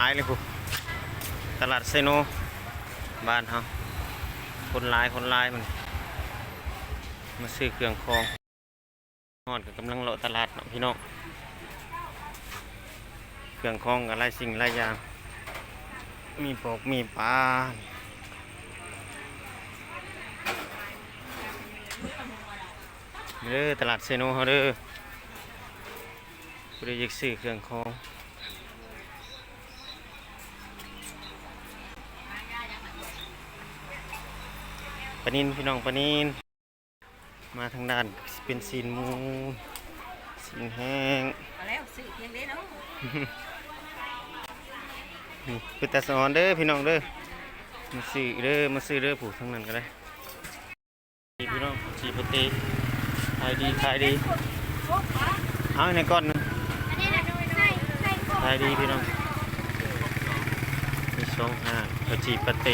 ຫຼາຍເລີຍພຸ້ນ ຕະຫຼາດໄຊໂນບ້ານເຮົາ ຄົນຫຼາຍ ຄົນຫຼາຍ ມື້ນີ້ມາຊື້ເຄື່ອງຂອງ. ຮອດກໍກຳລັງເລາະຕະຫຼາດເນາະພີ່ນ້ອງ ເຄື່ອງຂອງກໍຫຼາຍສິ່ງຫຼາຍຢ່າງ ມີປອກມີປາ ເດີ ຕະຫຼາດໄຊໂນເຮົາເດີ ຜູ້ໃດຢາກຊື້ເຄື່ອງຂອງ ປານິນ ພີ່ນ້ອງ ປານິນ. ມາທາງດ້ານເປັນຊີ້ນໝູ ຊີ້ນແຫ້ງ ເອົາແລ້ວ ຊື້ພຽງເດ້ເນາະ ນີ້ເປັນຕາສະອອນເດີພີ່ນ້ອງເດີ ມາຊື້ເດີ ມາຊື້ເດີ ຜູ້ທາງນັ້ນກໍໄດ້ ນີ້ພີ່ນ້ອງ ຈີປາເຕ ຂາຍດີ ຂາຍດີ ເອົາໃຫ້ແດ່ກ່ອນໜຶ່ງ ຂາຍດີພີ່ນ້ອງ ມີສອງຫ້າງ ເຂົາຈີປາເຕ.